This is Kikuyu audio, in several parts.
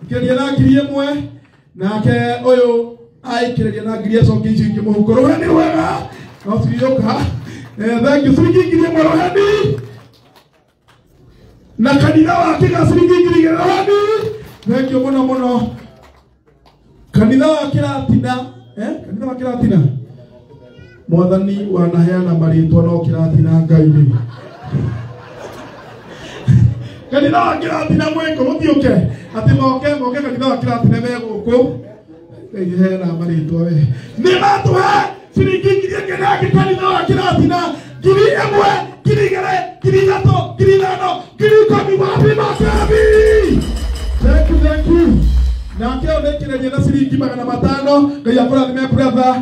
Ikĩrĩria na 1000 nake ũyũ aikĩrĩria na 1000 acoke icio ingĩ mũhuko. Rũheni rwega no cigĩũka. Thank you. Ciringi 1000 rũheni na kanitha wa Kĩga ciringi 2000 rũheni. Thank you mũno mũno. Kanitha wa Kĩratina, kanitha wa Kĩratina, mwathani wanaheana marĩtwa no Kĩratina Ngai rĩ. Kanitha wa Kĩratina mwĩkũ mũthiũke atĩ moke kanitha wa Kĩratina me gũkũ. Ngai heana marĩtwa we. Nĩ matũhe ciringi 1000 nake kanitha wa Kĩratina 1000, 2000, 3000, 5000, 10000. Wapi makabi? Thank you, thank you. Nake ũnĩkĩrĩria na ciringi 500. Ngai akũrathime brother.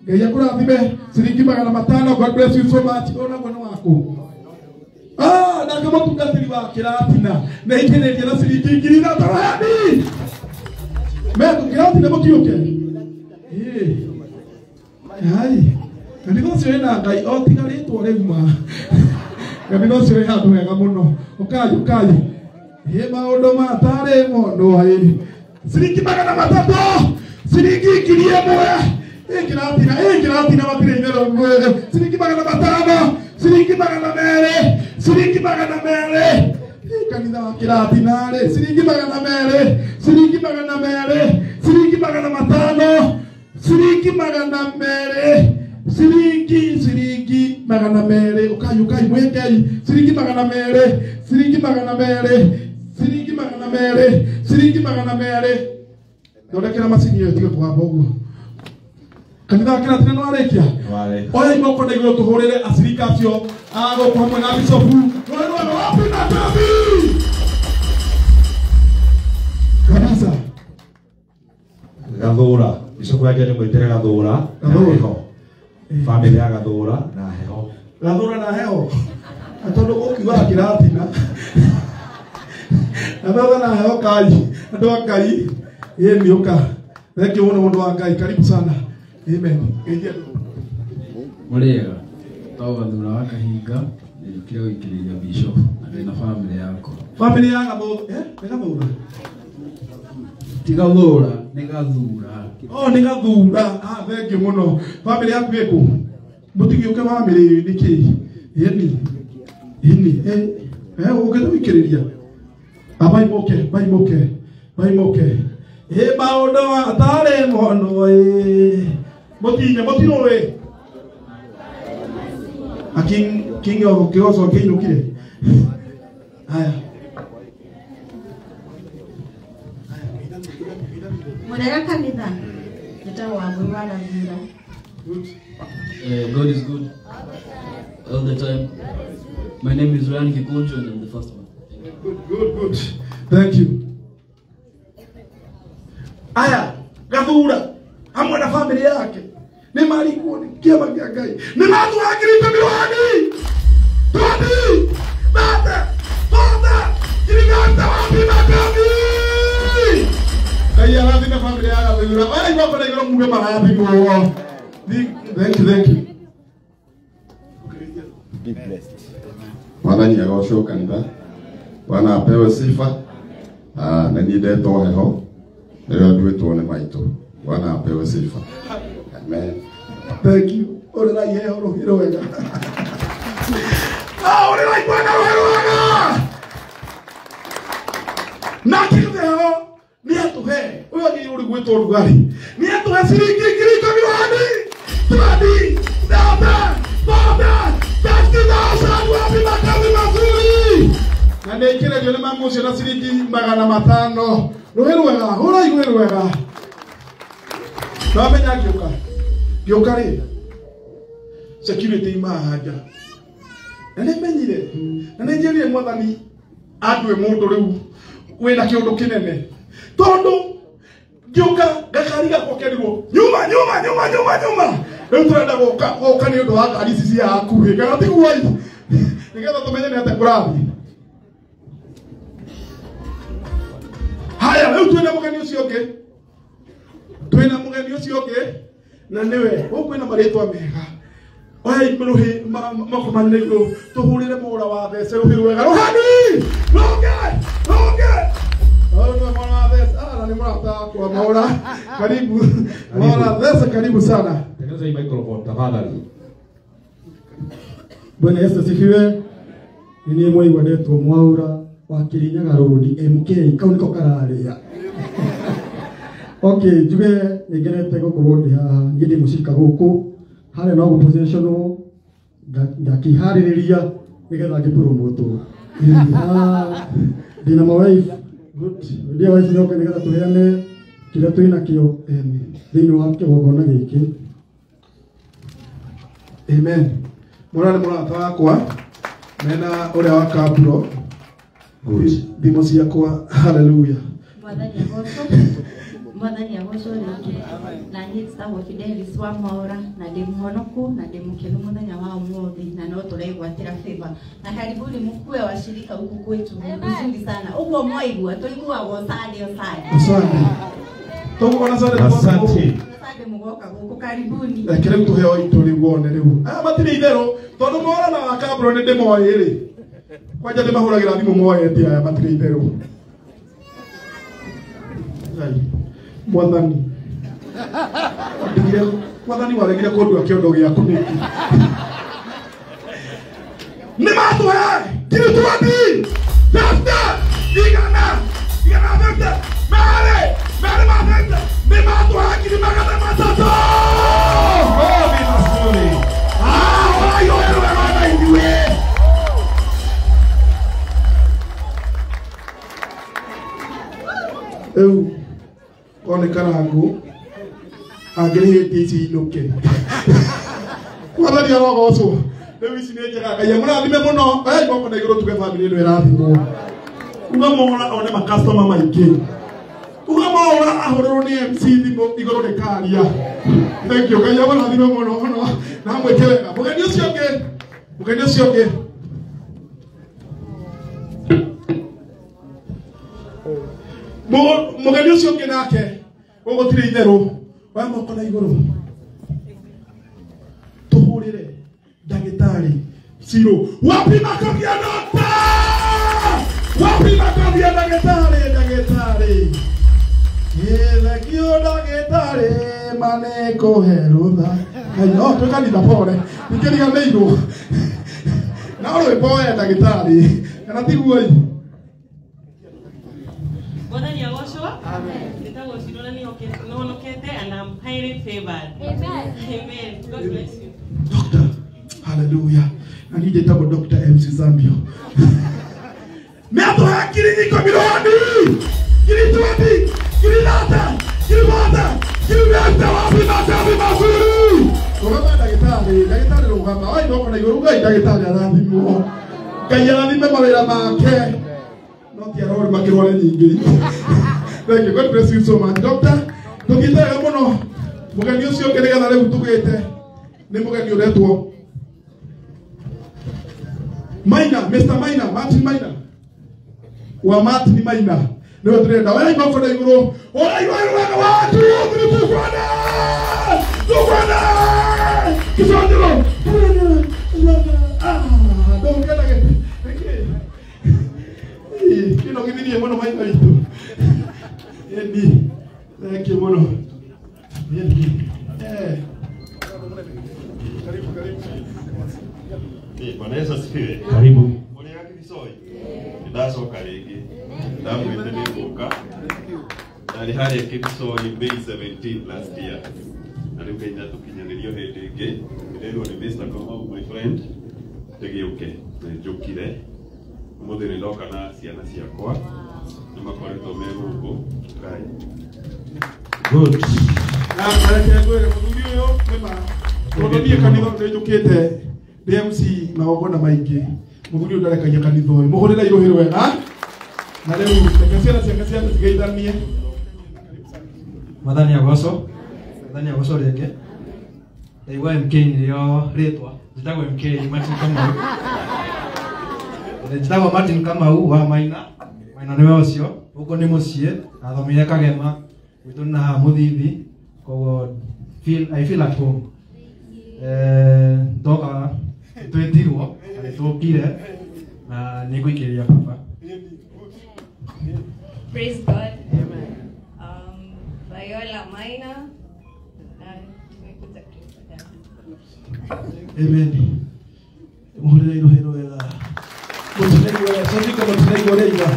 Ngai akũrathime ciringi 500. God bless you so much. Ona mwana waku. Nake mũtungatĩri wa Kĩratina nĩaikĩrĩria na ciringi 3000 rũheni. Metũ Kĩratina mũkiũke. Hai. Kanitha ũcio wĩna Ngai o tiga rĩtwa rĩu ma. Kanitha ũcio wĩ handũ hega mũno. Ũkai ũkai. Ĩ maũndũ matarĩ mũndũ ĩ. Ciringi 300, ciringi 1000. Ĩ Kĩratina, ĩ Kĩratina matirĩ itherũ. Ciringi 500, ciringi 200, ciringi 200. Ĩ kanitha wa Kĩratina rĩ, ciringi 200, ciringi 200, ciringi 500, ciringi 200, ciringi 200. Ũkai ũkai mwĩkei ciringi 200, ciringi 200, ciringi 200, ciringi 200. Thondekera macini ĩyo ĩtige kũgamba ũguo. Kanitha wa Kĩratina nĩ warĩkia? Oya imoko na igũrũ tũhũrĩre acirika acio a gũkũ hamwe na bicobu. Rũĩ wapi na kabi kabisa. Gathũra bicobu yake nĩ mwĩtĩre Gathũra na heho. Family ya Gathũra na heho. Gathũra na heho. Tondũ ũkiugaga Kĩratina. Gathũra na heho kai. Andũ a Ngai. Ĩ nĩ ũka. Thank you mũno mũndũ wa Ngai. Karibu sana. Amen. Mũrĩega. Tao Gathũra wa Kahinga nĩnjũkire gũikĩrĩria bishop na ndĩna family yakwa. Family ya Gathũra, nĩ Gathũra? Ti Gathũra, nĩ Gathura. Oh, nĩ Gathura. Thank you mũno. Family yaku ĩkũ? Mũtigĩũke family nĩkĩ? Ĩni. Ĩni. Ũkĩte gũikĩrĩria. Baimoke, baimoke, baimoke. Ĩ maũndũ matarĩ mũno ĩ. Mũtine, mũtirũĩ. King King of Kĩgoco kĩinũkire. Haya. Mũrega kanitha. Njĩtagwo Wambui wa Gathura. God is good all the time. My name is Ryan Kikunjo and I'm the first one. Good, good, good. Thank you. Aya, Gathura hamwe na family yake nĩ marigwo nĩ kĩama kĩa Ngai. Nĩ matũhangĩrĩte mĩwani. 20, 30, 40, 30 wapi makabi. Ngai arathime family ya Gathura. Oya igoko na igũrũ muge marathimwo. Thank you, thank you. Be blessed. Mwathani agocwo kanitha. Bwana apewe sifa. Na niĩ ndetwo heho nĩrĩo nduĩtwo nĩ maitũ. Bwana apewe sifa. Amen. Thank you. Ũrĩrai heho rũhĩ rwega. Ũrĩrai Bwana rũhĩ rwega. Na kĩrĩ heho nĩ atũhe. Ũyũ agĩrĩirwo nĩ gwĩtwo rugarĩ. Nĩ atũhe ciringi 10,000 20, 30, 40, 50,000. Wapi makazi mazuri. Na nĩ ikĩrĩrio nĩ mamu ũcio na ciringi 500. Rũhĩ rwega, hũrai rũhĩ rwega. Ndamenya ngĩũka. Ngĩũka rĩ, security imaha nja. Na nĩ menyire, na nĩ njĩrire mwathani andue mũndũ rĩu wĩna kĩũndũ kĩnene. Tondũ ngĩũka gakari gakwa kerirwo nyuma nyuma nyuma nyuma nyuma. Rĩu tũrenda gũka nĩ ũndũ wa ngari ici cia hakuhĩ kana tiguo ĩ, nĩgetha tũmenye nĩ atĩa kũrathiĩ. Haya, rĩu twĩna mũgeni ũcio ũngĩ. Twĩna mũgeni ũcio ũngĩ na nĩwe gũkũ kwĩna marĩtwa mega. Oya rũhĩ moko manene igũrũ tũhũrĩre mũra wa thece rũhĩ rwega. Rũhani! Rũnge! Rũnge! Ũyũ nĩwe mwana wa thece. Mũrata wakwa Mwaura, karibu. Mwaura Thesa, karibu sana. Tengeneza hii microphone tafadhali. Bwana Yesu asifiwe. Ni mwaigua ndetwo Mwaura wa Kirinyaga Road MK kau niko kararia. Okay, njuge nĩngenete gũkorwo ndĩ haha, niĩ ndĩ mũcirika gũkũ harĩa no gũpositionwo ngakĩharĩrĩria nĩgetha ngĩpromotwo. Ndĩna ma wife, good, ndĩ wife nĩoke nĩgetha tũheane kĩrĩa twĩnakĩo thĩinĩ wa kĩgongona gĩkĩ. Amen. Mwaura nĩ mũrata wakwa mena ũrĩa wa Kaburo. Good. Thimũ ciakwa, hallelujah. Mwathani agocwo. Mwathani agocwo rĩngĩ. Na niĩ njĩtagwo Fidelis wa Mwaura na ndĩ mũhonoku na ndĩ mũkenu mũthenya wa ũmũthĩ na no tũregwatĩra favor. Na karibuni mkuwe washirika huku kwetu. Vizuri sana. Ũguo mwaigua tũiguagwo Sunday o Sunday. Asante. Tũguona Sunday. Asante. Sunday mũgoka gũkũ karibuni. Reke rĩu tũheo itũ rĩu wone rĩu. Aya matirĩ itherũ tondũ Mwaura na wa Kaburo nĩ ndĩmoĩ rĩ. Kwanja ndĩmahũragĩra thimũ moete aya matirĩ itherũ. Ngai. Mwathani. Ndigire mwathani waregire kũndua kĩondo gĩaku nĩkĩ? Nĩ matũhe ngiri 20, 50, igana, igana 50, merĩ, merĩ ma 50, nĩ matũhe ngiri 300. Makofi mazuri. Ah, ũraiyũrĩrwo wega na ithuĩ. Rĩu one Karangu angĩrĩhĩtie ici inũke. Mwathani arogocwo. Rĩu ici nĩ njega. Ngai amũrathime mũno. Ĩ moko na igũrũ tuge bamĩrĩ ĩno ĩrathimwo. Uga Mwaura one makastoma maingĩ. Uga Mwaura ahũrĩrwo nĩ MC thimũ igũrũ rĩkaria. Thank you. Ngai amũrathime mũno mũno na amwĩke wega. Mũgeni ũcio ũngĩ. Mũgeni ũcio ũngĩ. Mũgeni ũcio ũngĩ nake ũgũtirĩ itherũ wa moko na igũrũ tũhũrĩre ndagĩtarĩ Ciro. Wapi makofi ya dokta? Wapi makofi ya ndagĩtarĩ? Ndagĩtarĩ ĩthekio ndagĩtarĩ manĩkũhe rũtha. Ngai no twĩ kanitha pore ningĩriganĩirwo na rwĩmbo we ndagĩtarĩ kana tiguo ĩ? Mwathani agocwo. Amen. Njĩtagwo Ciro na nĩhonokete and I'm highly favored. Amen. Amen. God bless you. Doctor, hallelujah. Na niĩ njĩtagwo Dr. MC Zambio. Nĩatũhe ngiri ikũmi ngiri 20, ngiri 30, ngiri 40, ngiri 50. Wapi makofi mazuri? Rũgama ndagĩtarĩ, ndagĩtarĩ rũgama. Oi moko na igũrũ Ngai ndagĩtarĩ arathimwo. Ngai arathime mawĩra make. No ti arori makĩrware nyingĩ. Thank you. God bless you so much. Doctor, tũthiĩte wega mũno. Mũgeni ũcio ũngĩ nĩgetha rĩu tũgĩte nĩ mũgeni ũretwo Maina, Mr. Maina, Martin Maina. Wa Martin Maina. Nĩwe tũrenda. Oya moko na igũrũ. Ũraigua wega wa 2 3 tũkwana. Tũkwana. Kĩconjero. Ah, ndũngĩenda gĩtĩ. Kĩno gĩthirie mũno maitho itũ. Ĩni, thank you mũno. Ĩni. Karibu, karibu. Bwana Yesu asifiwe. Karibu. Mũrĩega Kibicoi? Nĩndacoka rĩngĩ. Ndamwĩte nĩngũka. Ndarĩ harĩa Kibicoi May 17 last year. Na rĩu Ngai nĩatũkinyanĩrio hĩndĩ ĩngĩ. Ndĩrerwo nĩ Mr. Kamau my friend ndĩgĩũke. Na njũkire. Ũmũthĩ nĩndoka na ciana ciakwa. Nĩmakoretwo me gũkũ. Ngai. Good. Na reke ngwĩre mũthuri ũyũ nĩma tondũ niĩ kanitha nĩnjũkĩte ndĩ MC magongona maingĩ. Mũthuri ũyũ ndarekagia kanitha ũyũ. Mũhũrĩre irũhĩ wega. Na rĩu reke ciana ciake ciambe cigeithanie. Mwathani agocwo. Mwathani agocwo rĩngĩ. Ndaigua MK nĩrĩo rĩtwa. Njĩtagwo MK Martin Kamau. Njĩtagwo Martin Kamau wa Maina. Maina nĩwe ũcio. Gũkũ nĩ mũciĩ. Nathomire Kagema. Gwitũ nĩ haha Mũthithi. Koguo I feel at home. Ndoka twĩtirwo na nĩtũkire na nĩngũikĩrĩria baba. Praise God. Amen. ya Maina na tumekuja kutupa. Amen. Muhurire iruhero wega. Mutunaigua sandika mutunaigua reiga.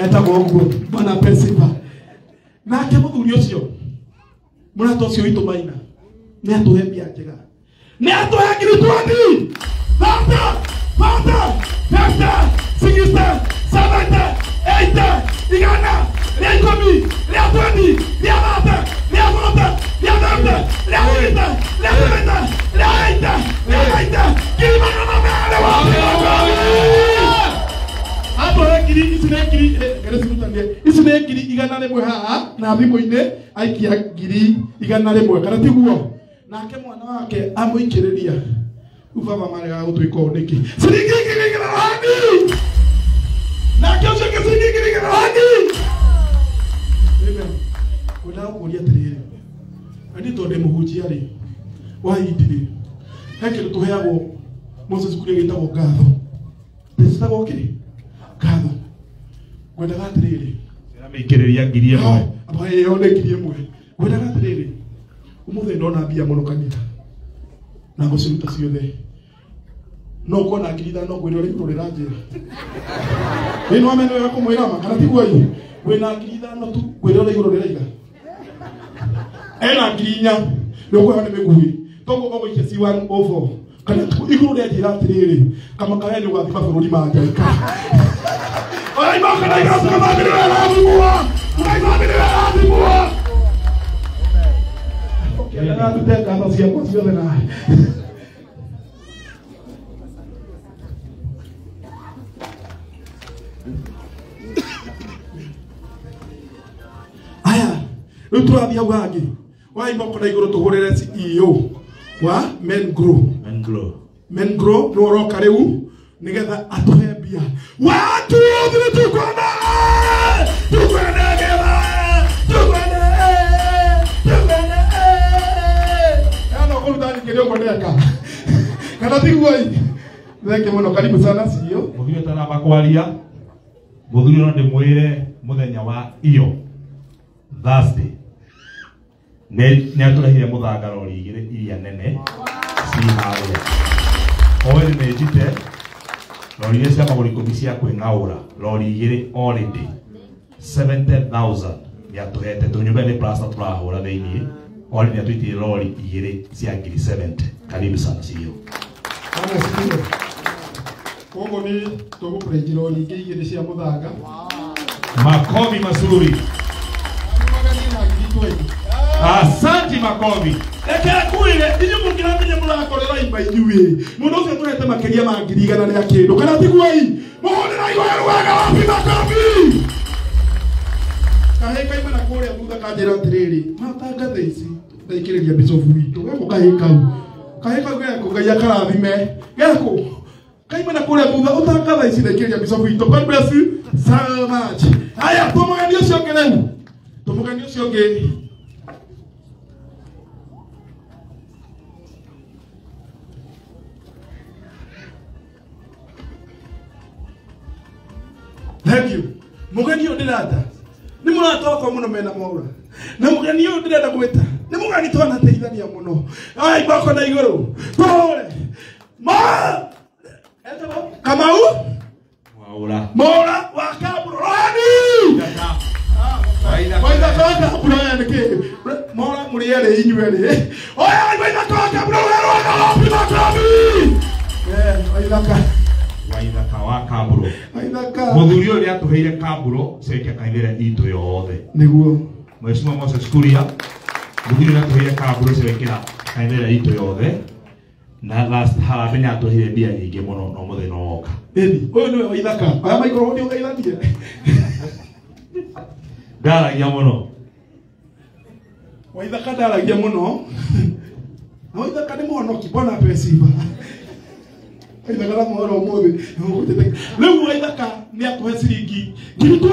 Etagwo ũguo Bwana apewe sifa. Nake mũthuri ũcio mũrata ũcio witũ Maina nĩ atũhe mbia njega. Nĩ atũhe ngiri 20, 30, 40, 50, 60, 70, 80, igana rĩa ikũmi, rĩa 20, rĩa 30, rĩa 40, rĩa 50, rĩa 60, rĩa 70, rĩa 80, rĩa 90, ngiri magana merĩ wa mĩrongo. Atũhe ngiri ici nĩ ngiri ici nĩ ngiri igana rĩmwe haha na thimũ-inĩ aikia ngiri igana rĩmwe kana tiguo nake mwana wake amũikĩrĩria rĩu baba maregaga gũtwĩka ũũ nĩkĩ ciringi ngiri igana rani nake ũcio ũngĩ ciringi ngiri igana rani. Amen. Ngwendaga gũkũria atĩrĩrĩ na niĩ tondũ ndĩ mũhunjia rĩ wa hindi rĩ he kĩndũ tũheagwo Moses kũrĩa gĩtagwo ngatho gĩtagwo kĩ ngatho ngwendaga atĩrĩrĩ Mĩikĩrĩria ngiri ĩmwe. Ĩyo nĩ ngiri ĩmwe. Ngwendaga atĩrĩrĩ ũmũthĩ ndona mbia mũno kanitha na ngũciruta ciothe no ũkona ngiri ithano ngwĩre ũrĩa igũrũ rĩranjĩra ĩ no amene wega kũmwĩra ma kana tiguo ĩ wĩna ngiri ithano tu ngwĩre ũrĩa igũrũ rĩraiga ena ngiri inya nĩ ũkũheo nĩ mĩguĩ toguo ũgũikia C104 kana igũrũ rĩanjĩra atĩrĩrĩ kamakawe nĩ ũgathiĩ mabũrũri ma nja ikara. Ai maka na igasa mabiri werathimwa. Ai mabiri werathimwa. Okay, na tuteka ngatho ciakwa ciothe na. Aya, rĩu tũrathiĩ hau hangĩ. Wai moko na igũrũ tũhũrĩre CEO wa Men Grow. Men Grow. Men Grow nĩ ũroka rĩu nigetha atũhe mbia. Watu othe tukwenda tukwenda getha tukwenda tukwenda yana kũruta nyingĩ ũguo ndeka kana tiguo ĩ thenge mũno karibu sana CEO Mũthuri ũtaramba kwaria mũthuri no ndĩmwĩre mũthenya wa iyo Thursday nĩ atũrehire mũthanga rori igĩrĩ iria nene ci harĩa oĩ nĩ njite lori iria cia magũrũ ikũmi cia kwĩng'aũra lori igĩrĩ already 70,000 nĩ atũhete tũnyũmba nĩ plaster tũrahũra thĩiniĩ already nĩ atũitire lori igĩrĩ cia ngiri 70. Karibu sana CEO. Bwana asifiwe. Koguo nĩ tũgũpurĩnji lori ingĩ igĩrĩ cia mũthanga. Makofi mazuri. Asante makofi. Reke ngwĩre inyuĩ mũngĩramenya mũrakorera imba inyuĩ mũndũ ũcio tũrete makĩria ma ngiri igana rĩa kĩndũ kana tiguo ĩ mũhũrĩra igũrũ wega wapi makofi kahĩ kaima na kũrĩa thutha kanjĩra atĩrĩrĩ matangatha ici ndaikĩrĩria bicobu witũ geko kahĩ kau kahĩ kau geko Ngai akarathime geko kaima na kũrĩa thutha ũtangatha ici ndaikĩrĩria bicobu witũ. God bless you so much. Haya tũmũgeni ũcio ũngĩ rĩu tũmũgeni ũcio ũngĩ. Thank you. Mũgeni ũyũ ndĩrenda nĩ mũrata wakwa mũno mena Mwaura na mũgeni ũyũ ndĩrenda gwĩta nĩ mũgeni twanateithania mũno ai moko na igũrũ tũhũre ma Kamau Mwaura Mwaura wa Kaburo Rohani Waithaka wa Kaburo aya nĩkĩ Mwaura mũrĩ erĩ inyuĩ erĩ oya Waithaka wa Kaburo werwaga wapi makobi Waithaka Waithaka wa Kaburo Mũthuri ũyũ nĩ atũheire Kaburo ciaikia kanitha ĩrĩa itũ yothe nĩguo Mheshimiwa Moses Kuria mũthuri ũyũ nĩ atũheire Kaburo ciekĩra kanitha ĩrĩa itũ yothe na last harambee nĩ atũheire mbia nyingĩ mũno no mũthenya woka. Ĩni ũyũ nĩwe Waithaka aya maikorwo nĩ ũgeithanie ndaragia mũno Waithaka ndaragia mũno na Waithaka nĩ mũhonoki Bwana apewe sifa. Waithaka na mũhoro ũmũthĩ rĩu Waithaka nĩ atũhe ciringi ngiri 21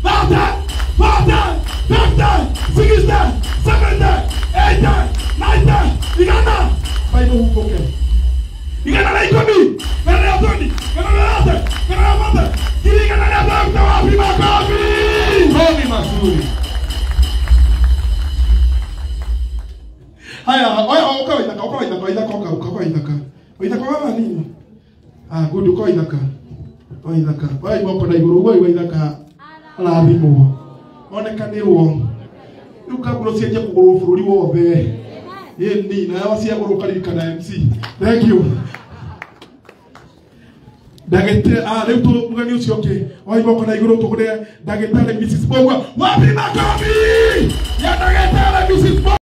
30 40 50 60 70 80 90 igana bai mũhumbũke igana rĩa ikũmi igana rĩa 20 igana rĩa 30 igana rĩa 40 ngiri igana rĩa 30 wapi makofi Makofi mazuri. Uka Waithaka. Waithaka wa nini? Ah, good, uka Waithaka. Waithaka. Wai moko na iguru wai Waithaka. Arathimwo. Onekanirwo. Riu kamburo cianjia kugurwo bururi wothe. Ĩni na ciagũrwo karirikana MC. Thank you. Ndagĩtarĩ, ah, rĩu tũmugani ũcio ũngĩ wai moko na igũrũ tũgũre ndagĩtarĩ Mrs. Bogwa. Wapi makofi ya ndagĩtarĩ Mrs. Bogwa?